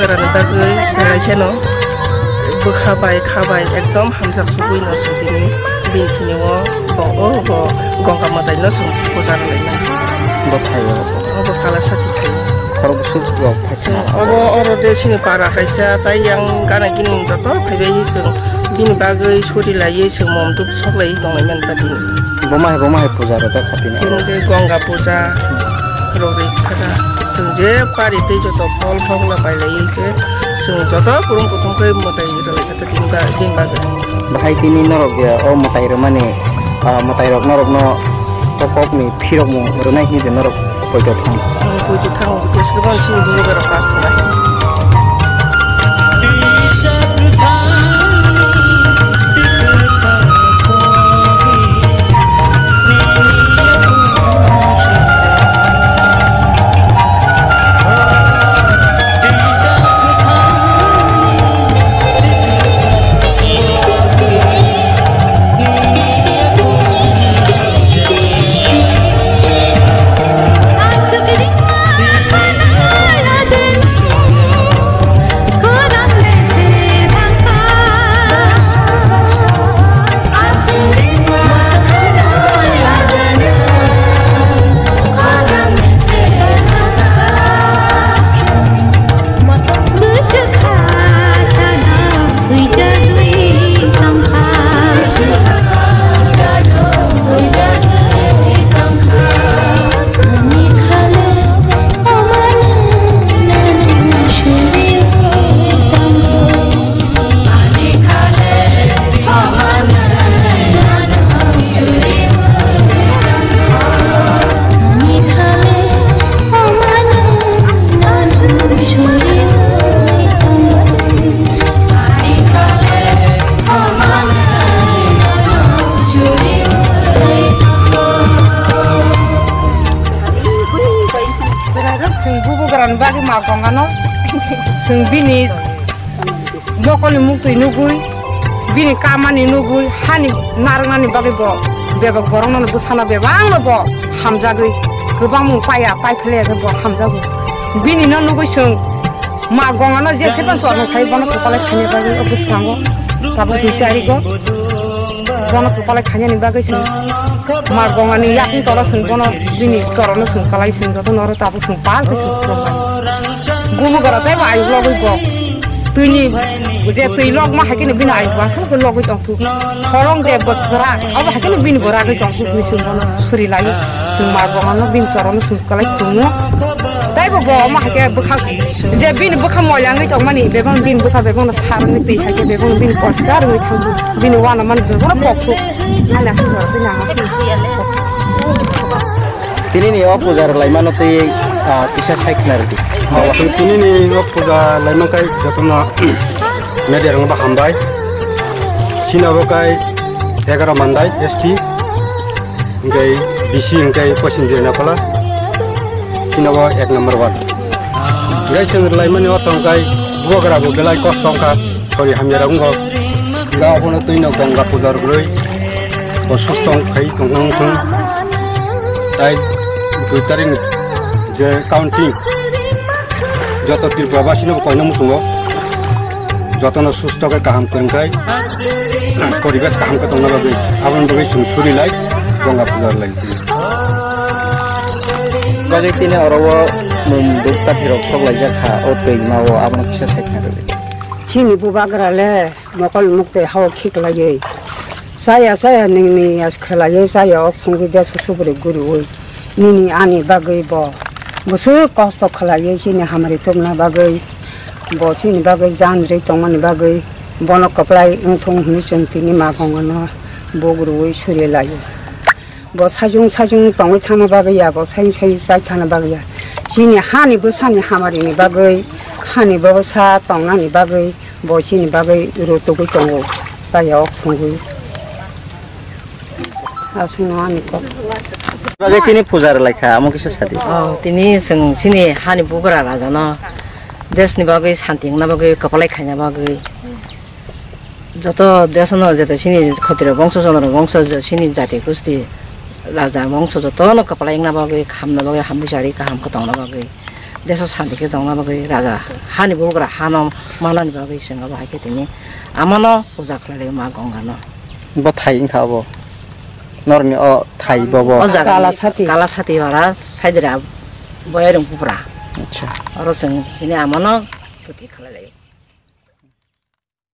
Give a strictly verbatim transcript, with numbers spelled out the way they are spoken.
Rani bagwi belai kheno bwkha bai kha bai ekdom hamjak sugwi no chwng tini bini thani o bo o bo Ganga mwtai no chwng puja rwlainai. Bo thaio. Obo kala sati thaio. Khorok bwswk rok thai. Chwng obo oro de chini para kaisa tai yang gana gini joto phaibai chwng bini bagwi suri laiwi chwng mom duk sok laiwi tonglai man ta bini. Bo ma hai bo ma hai puja rwjak kha tini oro. Tini de Ganga puja rwgwi kha da. Chwng je pari tei joto phol thok la pai laiwi se chwng joto kurum kuthum khe mwtai rwlai kha tini ba din bagwi. Bahai tini norok je o mwtai rwmani, ah, mwtai rok norokno o kokni phirokmung rwnai hinwi norok poito thang. Ang poito thang, bwkhe se bang chini bujo berok pass bai. Chwng bubagrani bagwi ma gongano, chwng bini mokolni muktwi nugwi, bini kamani nugwi, hani narwknani bagwi bo bebak borokno bwsano bebakno bo hamjagwi, kwbangmung paiya, paithele bo hamjago. Bini no nugwi chwng ma gongano je sepan chorno khai bono kwpalai khaina bagwi o bwskango tabuk dui tarigo. Bono kwpalai khainani bagwi chwng ma gongani yakung tolo chwng bono bini chorono chwng kwlai chwng jotono oro tabuk chwng pal khe chwng khulumlaio. Bubagra teibo ayuk logwi bo twini je twi lokma hai kheno bini ayuk aswk khe logwi tongthuk. Khorong je bwkra obo hai kheno bini bo ragwi tongthuk hinwi chwng bono suri laio. Chwng ma gongano bini chorono chwng kwlai khulumno. Teibo bo omo hai khe bwkha je bini bwkha moila wngwi tongmani bebak bini bwkha bebakno sarwngwi twi hai khe bebakno bini poriskar wngwi thangdi. Bini uanamani bebakno pokthuk. Ani aswk jora twi nang aswk. Tini ni o puja rwlaimano twi, ah, kisa sai khna rwdi. Tini ni o puja laima kai jotono media rwngba hambai. Chini abo kai egaro mandai S T. Hingke B C hingke Poschim Drinapala, chini bo ek number ward. Hingke chwng rwlaimani o tongkai bubagra bo belai kosto wngkha, sori hamya rok wngkha. Hingke abono twino Ganga puja rwgwi bo susto wngkhai tongthang wngthung. Tai dui tarikni je counting, joto Tripura basino bo koina muchungo, jotono susto khe kaham kwrwngkhai, poribesh kaham khe tongna bagwi, aboni bagwi chwng suri lai, Ganga puja lai. Bagwi tini oro o mum dhupkathi rok thok laijak kha, o twi ma o abono kisa sai khna rwdi. Chini bubagra le mokol mukte hao khiklaiwi. Chaya chaya nini as khwlaiwi chaya ok songwi de susubri guriwi. Nini ani bagwi bo bwswk kosto khwlaiwi chini hamari tubuna bagwi. Bo chini bagwi jan rwi tongmani bagwi. Bono kwplai wngthung hwnwi chwng tini magongono buk rwwi suri laio. Bo sajung sajung tongwi thangna bagwi ya, bo sajung sajung chai thangna bagwi ya. Chini hani bwsani hamarini bagwi, hani bwsa tongnani bagwi, bo chini bagwi rutugwi tongo, chaya ok songwi. Aswkno ani kok. Bagwi tini puja rwlaikha, amo kisa sadi. Oh, tini chwng chini hani bugra rajano desni bagwi santi wngna bagwi, kwplai khaina bagwi. Joto desono jeta chini khotiro bongso, chondro bongso, je chini jati gusti raja bongso jotono kwplai wngna bagwi, hamna bagwi, hamwi chari kaham khe tongna bagwi. Deso santi khe tongna bagwi raja hani bugra hano manani bagwi chwng abo hai khe tini amano puja khlai ma Gongano. Bo thai wngkha abo. Norni o thai bobo. O jaga Kala sati. Kala sati ora saidira boyarung kupra. Acha. Oro chwng tini amano tuti khlai lai.